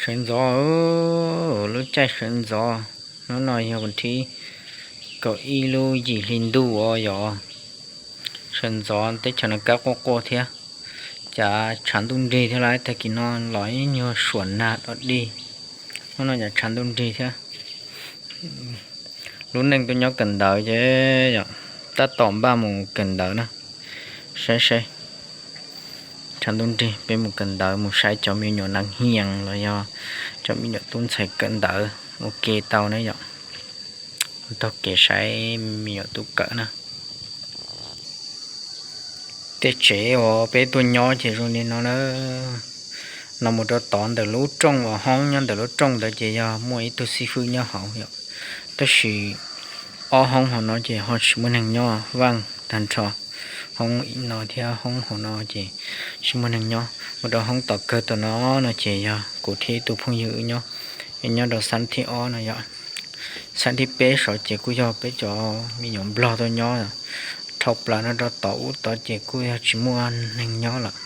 Sawv ntxov, lub caij sawv ntxov, hnub no yog vas thib kaum ib lub yim hli ntuj os yom. Sawv ntxov teb chaws no kab quaj quaj thiab, cas tshav ntuj nrig thiab lauj, tag kis no los ib nyuag suam nag dog dig, hnub no cas tshav ntuj nrig thiab. Lub neej tuaj nyob kawm ntawv ces yom, tab tom npaj mus kawm ntawv na, saib seb. Tshav ntuj nrig peb mus kawm ntawv, mus saib cov me nyuam nas hias los yog cov me nyuam tub ntxhais kawm ntawv ua ke tau na yom. Taug kev saib me nyuam tub kawm na. Tej tsev uas peb tuaj nyob ces zoo li no na. No mus rau tod ntawm lub rooj uas hoob nyob ntawm lub rooj ntawd ces yog muaj ib tug xib fwb nyob hauv yom. Tab sis ob hoob hauv no ces ho tsis muaj neeg nyob, vaaj tag nrho. Hoob no thiab hoob hauv no ces tsis muaj neeg nyob. Mus rau hoob tom kawg tom no no ces yog kuv thiab ib tug phooj ywg wb nyob, wb nyob rau xab thib ob no yom. Xab thib peb saud ces kuj yog peb cov me nyuam nplog tuaj nyob. Dhau plaws no rau tod ub tod ces kuj yog tsis muaj neeg nyob lawm.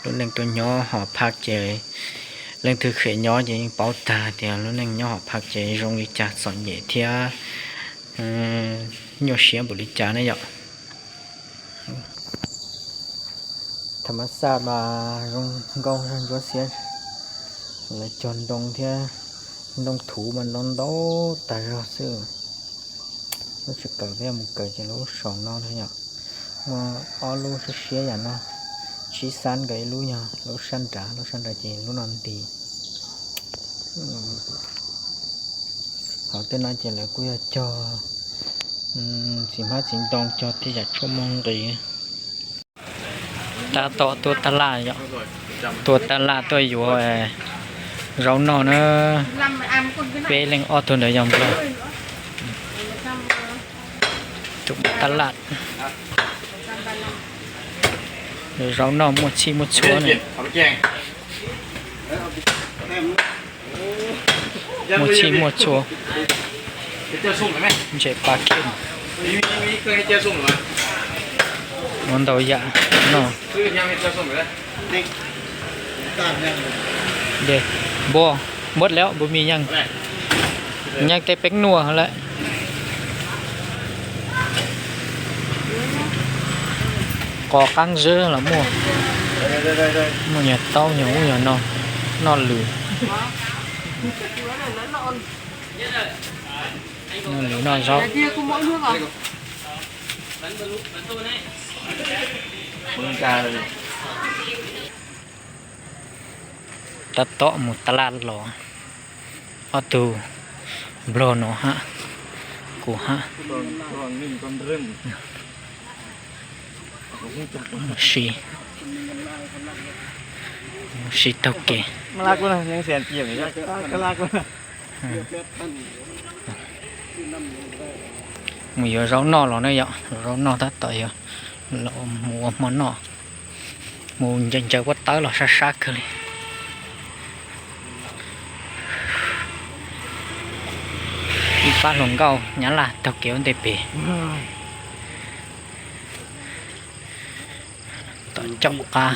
Lub neej tuaj nyob hom phaj ces leej twg khiav nyob ces yeej paub tag tias lub neej nyob hom phaj ces zoo li cas, txom nyem thiab nyuaj siab npaum li cas ne yom. Tham mas xaj mas zoo nkauj ntsuab xiab, lawv cog ntoo thiab, ntoo thuv mas ntoo ntau tag zog xwb. Lub tsis kawm thiab mus kawm ces lub saum no na yom, muaj ob lub siab siab yam no, tsib xab nkawd ib lub yog lub sab nrad, lub sab nrad ces lub no nti. Hauv tej no ces lawv kuj yog cog txiv hmab txiv ntoo, cog tej yam tshuaj muaj nqis. Tab tom tuaj taj laj yom, tuaj taj laj tuaj yuav zaub noj na. Peb leej ob tug ntawd yog nplog. Tus mus taj laj, zaub noj muaj txhij muaj txhua na. Muaj txhij muaj txhua, ntses pa kheej, ua ntau yam noj. Npua, npua lawm, npua mis yeej, yeej tej peeb nuaj lawm. Qos qaab zwb los muaj, muaj nyuag taub nyuag ub nyuag no, noj lwm, noj lwm noj zaub. Tab tom mus taj laj los, ob tug nplog no hab, kuv hab, mus si taug kev. Mus yuav zaub noj los ne yom, zaub noj tab tom yuav mus ua hmo noj. Mus ncaws ncaws pob tawb los sab sab kawg li. Ib pab hluas nkauj Nyab Laj taug kev ua ntej pem. Tom caum qab.